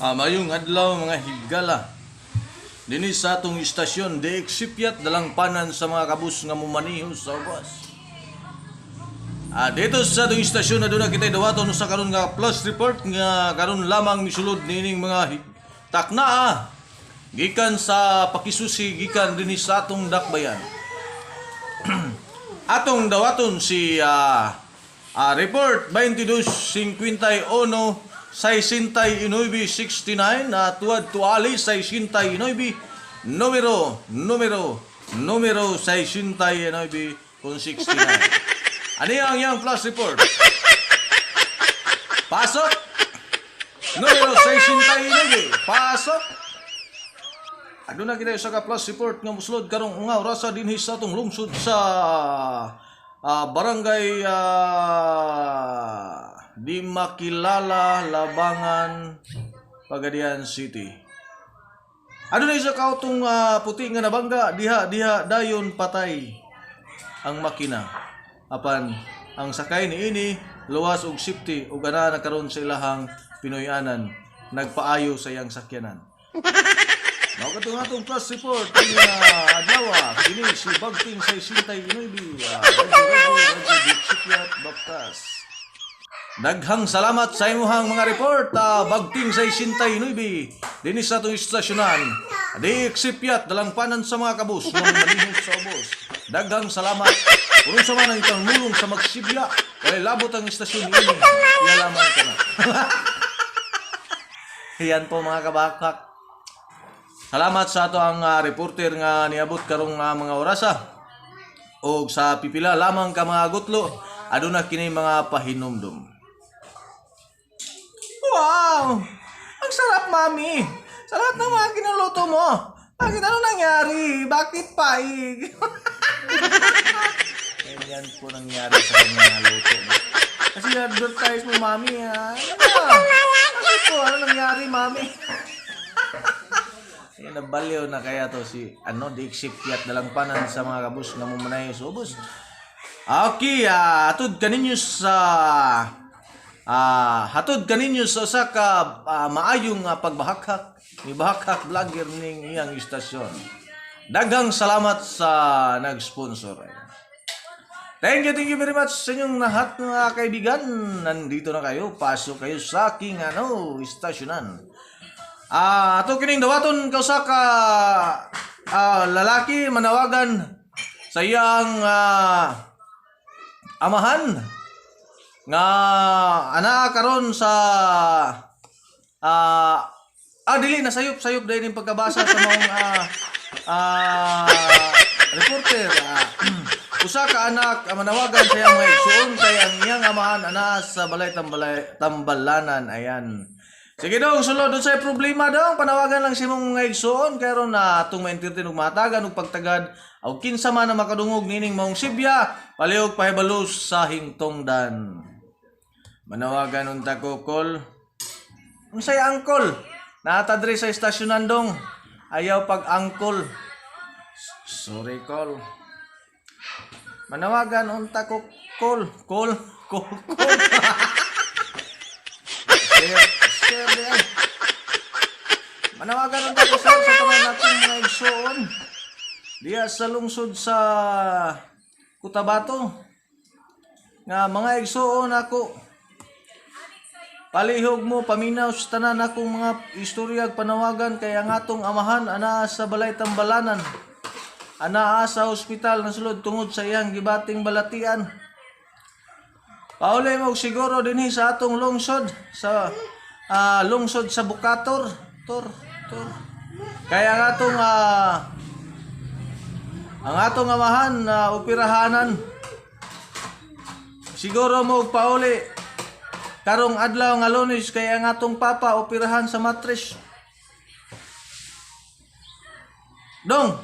Mayong adlaw, mga higala. Dinhi sa atong istasyon, DX Sipiat, dalangpanan sa mga kabus nga mumaniho sa ubos. Dito sa atong istasyon na doon na kita dawaton sa karon nga plus report nga karon lamang misulod niining mga takna gikan sa pakisusi gikan dinhi sa atong dakbayan. Atong dawaton si report 2251 69 69 na tuwad tuali 69 numero numero numero 69 kung 69. Ano ang iyang plus report? Pasok! Numero 69. Pasok! Aduna kita sa ka plus report nga musulod karong nga orasa dinhi sa atong lungsod sa barangay di makilala, Labangan, Pagadian City. Aduna isa ka autong puti nga nabangga diha diha dayon patay ang makina. Apan ang sakay niini luwas og safety ug ana na karon sa ilahang Pinoyanan, nagpaayo sa iyang sakyanan. Mao katong atong plus report nga adlaw, kini si Bagting 69, Radyo Radyo Radyo Dixipiat Baktas. Daghang salamat sa imuhang mga report, Bagting 69, dinhi sa atong istasyonan. DX Sipiat, dalangpanan sa mga kabus nga manihos sa ubos. Daghang salamat. Kung sa man ang itang mulong sa magsibya, walay labot ang istasyon niini. Iya lamang ka na. Yan po, mga kabakak. Salamat sa ato ang reporter nga niabot karong mga orasa. Og sa pipila lamang ka mga gutlo, aduna kini mga pahinumdum. Wow! Ang sarap, Mami! Sa lahat ng mga kinuluto mo! Bakit, ano nangyari? Bakit paig? Ganyan po nangyari sa kanyang luto. No? Kasi advertise mo, Mami, ha? Ano ba? Bakit po? Ano nangyari, Mami? Ayan, nabaliw na kaya to si ano, DX Sipiat, dalangpanan sa mga kabus nga mumanayo sa ubos. Okay, hatod kaninyo sa usa ka maayong pagbahakhak ni Bahakhak Vlogger ning iyang istasyon. Daghang salamat sa nag-sponsor. Thank you very much sa inyong lahat, mga kaibigan. Nandito na kayo. Pasok kayo sa aking ano, istasyonan. Ato kining dawaton kausa ka lalaki manawagan sa iyang amahan nga anaa karon sa dili na sayop sayop dahil yung pagkabasa sa mga reporter. Usa ka anak manawagan sa iyang mga igsuon kay ang iyang amahan anaa sa balay tambalay tambalanan. Ayan. Sige dong, sulod sa problema dong, panawagan lang si mong mga igsuon karon na atong ma-entertain ug mahatagan og pagtagad og kinsa man na makadungog nining maong sibya, palihog pahibalo sa hingtongdan. Manawagan unta ko, call. Unsay angkol? Naa ta diri sa istasyonan dong. Ayaw pag angkol. Sorry, call. Manawagan unta ko, call. Call. Call. Call. Sir, sir, di ay. Manawagan unta ko, sir, sa tanan nating mga igsoon. Diya sa lungsod sa Cotabato. Nga mga igsoon ako. Palihog mo paminaw sa tanan akong mga istorya ug panawagan kay ang atong amahan anaa sa balay tambalanan. Anaa sa ospital nasulod tungod sa iyang gibating balatian. Pauli mo siguro dinhi sa atong lungsod sa lungsod sa Bukator. Tor, tor. Kaya ang atong amahan na operahanan. Siguro mo og pauli karong adlaw nga Lunes kay ang atong papa operahan sa matres. Dong.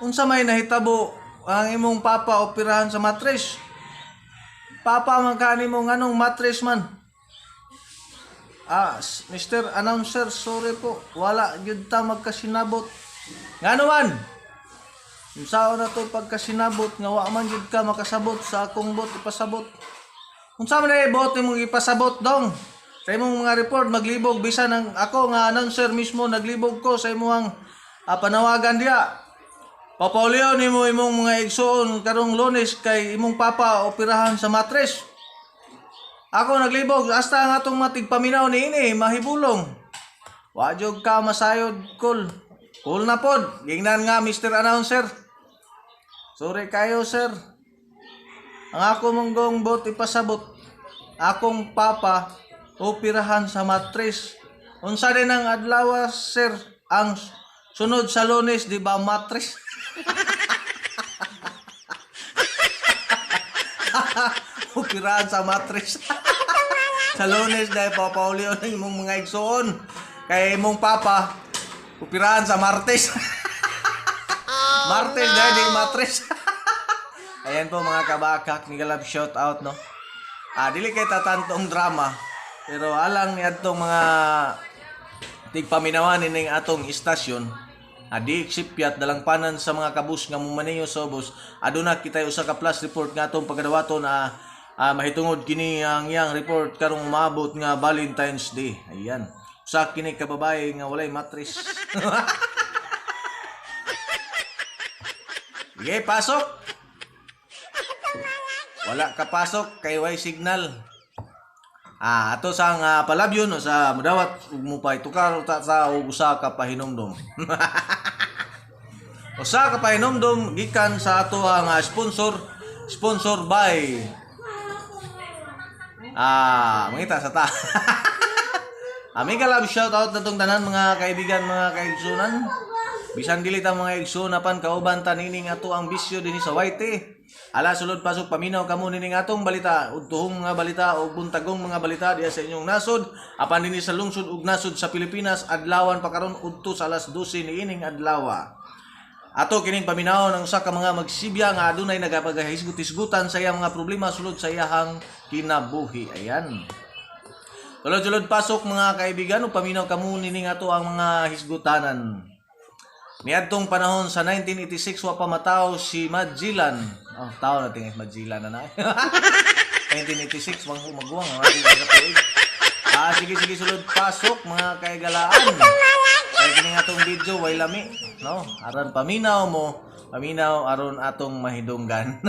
Unsa may nahitabo ang imong papa operahan sa matres? Papa man kani mo, nganong matres man? Mr. Announcer, sorry po. Wala gyud ta magkasinabot. Ngano man? Unsaon na to pagkasinabot nga wa man gyud ka makasabot sa akong bot ipasabot? Unsa man ay bot imong ipasabot, dong? Sa imong mga report maglibog bisan ang ako nga announcer mismo, naglibog ko sa imong panawagan diha. Papaulion nimo imong mga igsoon karong Lunes kay imong papa operahan sa matres. Ako naglibog hasta ang atong matigpaminaw niini mahibulong. Wa jud ka masayod, cool. Cool na pod. Gingnan nga Mr. Announcer. Sorry kayo, sir. Ang ako monggong bot ipasabot. Akong papa operahan sa matres. Unsa din ang adlaw, sir? Ang sunod sa Lunes, di ba matres? Operahan sa matres. Sa Lunes dahil papauli ang imong mga igsoon. Kay imong papa, operahan sa Martes. Martes dahil di matres. Ayan po, mga kabakak, nigalab shout out, no. Dili kay tatantong drama, pero alang ni atong mga tigpaminawan ining atong istasyon. Adi sipyat dalangpanan sa mga kabus nga mumaneho sa ubos. Aduna kita usa ka plus report nga atong pagkadawaton mahitungod kini ang iyang report karong umabot nga Valentine's Day. Ayan. Usa kini ka babae nga walay matris. Sige, pasok. Wala ka pasok kay way signal. Ato sa nga palabyon no, sa mudawat ug mo pa itukar ta sa og usa ka pahinumdom. Usa ka pahinumdom gikan sa ato ang sponsor, sponsor by mangita sa ta. Mega love shout out na tong tanan mga kaibigan, mga kaigsunan. Bisan dili ta mga igsoon apan kauban ta nining ato ang bisyo dinhi sa YT. Ala, sulod pasok, paminaw kamo nining atong balita, udtuhong mga balita ug buntagong mga balita diha sa inyong nasod apan dinhi sa lungsod ug nasod sa Pilipinas, adlawan pa karon udto sa alas 12 niining adlaw. Ato kining paminaw ng usa ka mga magsibya nga adunay nagapagahisgot-hisgutan sa iyang mga problema sulod sa iyahang kinabuhi. Ayan. Sulod-sulod pasok, mga kaibigan, ug paminaw kamo nining ato ang mga hisgutanan. Niadtong panahon sa 1986, wa pa mataw si Magellan. Oh, tao na tingin Magellan na na. 1986 mang maguwang ang ating sa tuig. Sige sige, sulod pasok, mga kaigalaan. Kay kini nga atong video way lami, no? Aron paminaw mo, paminaw aron atong mahidunggan.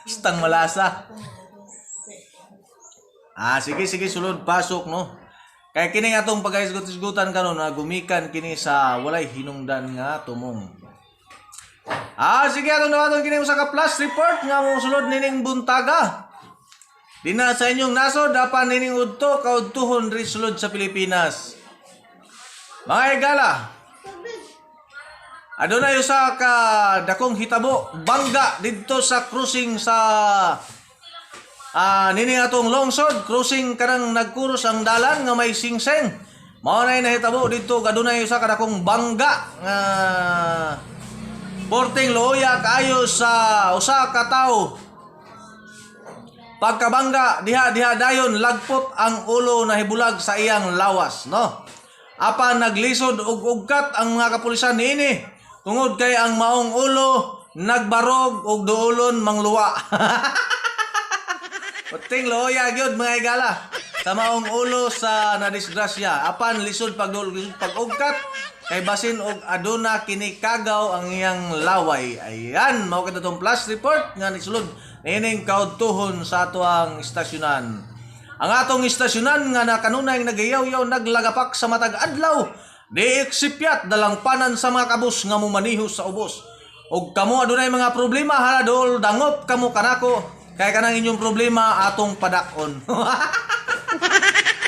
Stang malasa. Sige sige, sulod pasok, no. Kay kini nga atong pagahisgot-hisgutan karon na gumikan kini sa walay hinungdan nga tumong. Sige, atong dawaton kini usa ka plus report nga mo sulod nining buntaga. Dina sa inyong nasod apan nining udto kaudtuhon ri sulod sa Pilipinas. Mga higala, adunay usa ka dakong hitabo, bangga didto sa crossing sa nini atong lungsod, crossing kanang nagkuros ang dalan nga may singseng. Mao nay nahitabo didto, adunay usa ka dakong bangga nga porting luoya kaayo sa usa ka tawo. Pagkabangga, diha diha dayon lagpot ang ulo, nahibulag sa iyang lawas, no. Apan naglisod og ugkat ang mga kapulisan niini tungod kay ang maong ulo nagbarog og duolon mangluwa. Puting luoya gyud, mga higala, sa maong ulo sa nadisgrasya. Apan lisod pag lisod pag-ugkat kay basin og aduna kini kagaw ang iyang laway. Ayan, mao kita tong plus report nga nisulod niining kaudtuhon sa ato ang istasyonan. Ang atong istasyonan nga nakanunay nagayaw-yaw, naglagapak sa matag adlaw. Di eksipyat dalangpanan sa mga kabus nga mumaniho sa ubos. Og kamo adunay mga problema, hala dol dangop kamo kanako kay kanang inyong problema atong padak-on.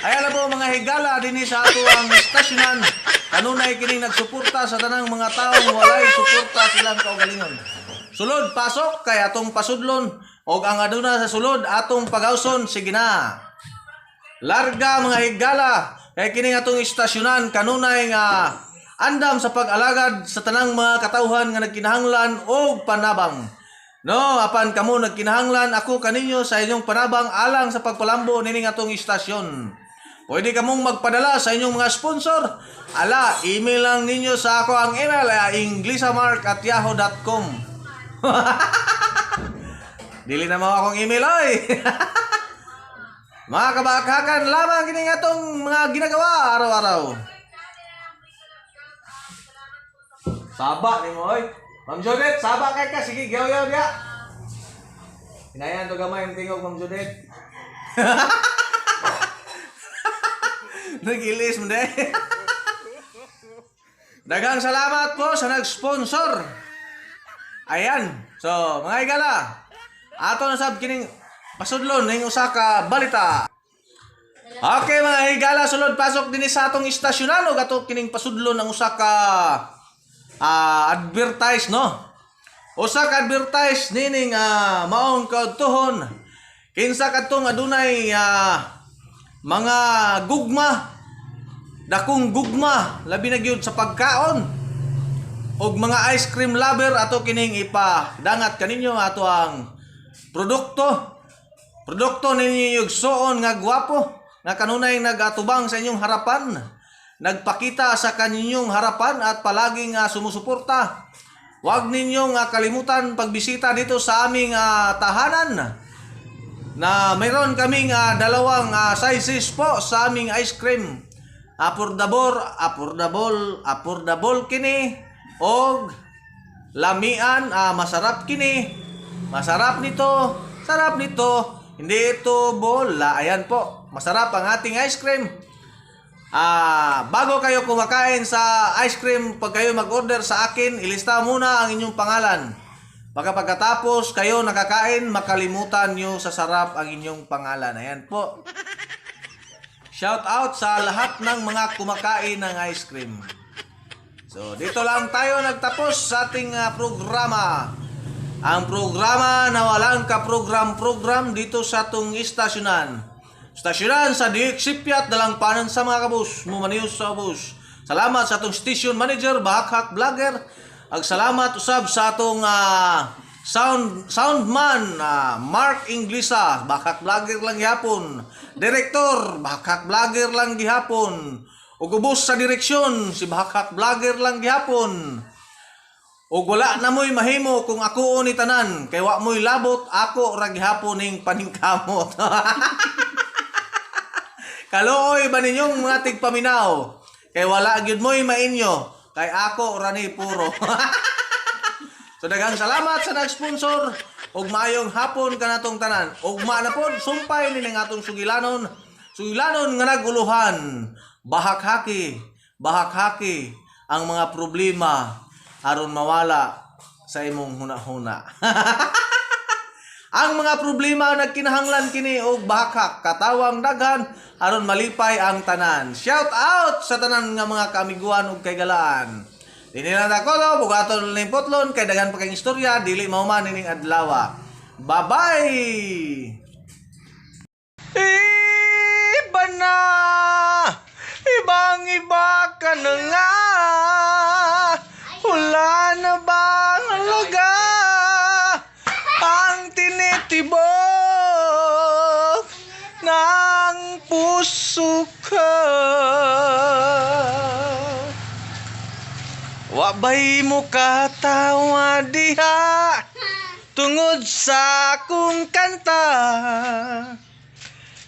Ayan na po, mga higala, dinhi sa ato ang istasyonan. Kanunay kining nagsuporta sa tanang mga taong walay suporta silang kaugalingon. Sulod pasok kay atong pasudlon og ang aduna sa sulod atong pagawson, sige na. Larga, mga higala, kay kini atong istasyonan kanunay nga andam sa pag-alagad sa tanang mga katawhan nga nagkinahanglan og panabang. No, apan kamo nagkinahanglan ako kaninyo sa inyong panabang alang sa pagpalambo nining atong istasyon. Pwede kamong magpadala sa inyong mga sponsor. Ala, email lang ninyo sa ako ang email ay inglisamark@yahoo.com. Dili na mo akong email, oy. Mga kabakhakan lamang kini atong mga ginagawa araw-araw. Saba ni mo oy. Ma'am Judith, saba kay ka, sige giyaw-yaw diya. Hinayan to gamay ang tingog, Ma'am Judith. Nag-ilis mo de. Daghang salamat po sa nag-sponsor. Ayan. So, mga igala, ato na sab kining pasudlon ning usa ka balita. Okay, mga higala, sulod pasok dinhi sa atong istasyonan ug ato kining pasudlon ang usa ka advertise, no. Usa ka advertise nining maong kaudtuhon, kinsa kadtong adunay mga gugma, dakong gugma, labi na gyud sa pagkaon og mga ice cream lover. Ato kining ipadangat kaninyo ato ang produkto, produkto ninyo igsuon nga gwapo nga kanunay nagatubang sa inyong harapan, nagpakita sa kaninyong harapan at palaging sumusuporta. Huwag ninyong kalimutan pagbisita dito sa aming tahanan na mayroon kaming dalawang sizes po sa aming ice cream. Affordable, affordable, affordable kini og lamian, masarap kini. Masarap nito, sarap nito. Hindi ito bola. Ayan po, masarap ang ating ice cream. Bago kayo kumakain sa ice cream, pag kayo mag-order sa akin, ilista muna ang inyong pangalan. Baka pagkatapos kayo nakakain, makalimutan nyo sa sarap ang inyong pangalan. Ayan po. Shout out sa lahat ng mga kumakain ng ice cream. So, dito lang tayo nagtapos sa ating programa. Ang programa na walang kaprogram-program dito sa atong istasyonan. Istasyonan sa Diik Sipyat, dalangpanan sa mga kabus, mumaniyos sa bus. Salamat sa atong station manager, Bahakhak Vlogger. Ag salamat usab sa atong soundman, Mark Inglisa, Bahakhak Vlogger lang gihapon. Director, Bahakhak Vlogger lang gihapon. Ug ubos sa direksyon, si Bahakhak Vlogger lang gihapon. Ug wala na mo'y mahimo kung ako ni tanan, kay wa mo'y labot, ako ra gihapon ning paningkamot. Kaluoy ba ninyong mga tigpaminaw? Kay wala gyud mo'y mainyo, kay ako ra ni puro. So daghang salamat sa nag-sponsor ug maayong hapon kanatong tanan. Ugma na pod sumpay ni ning atong sugilanon. Sugilanon nga naguluhan. Bahakhaki, bahakhaki ang mga problema aron mawala sa imong hunahuna. Ang mga problema nagkinahanglan kini og bahakhak, katawang daghan aron malipay ang tanan. Shout out sa tanan nga mga kaamiguan ug kaigalaan. Dini lang ako to, bugaton ning putlon kay daghan pa kayong istorya, dili mahuman ining adlaw. Bye-bye. Iba na, ibang iba ka na nga. Wala na bang halaga ang tinitibok ng puso ko? Wa ba'y mukatawa diha tungod sa akong kanta?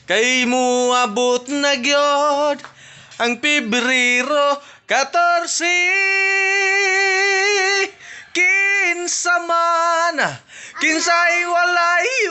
Kay muabot na gyud ang Pebrero 14. Kinsa man, kinsay walay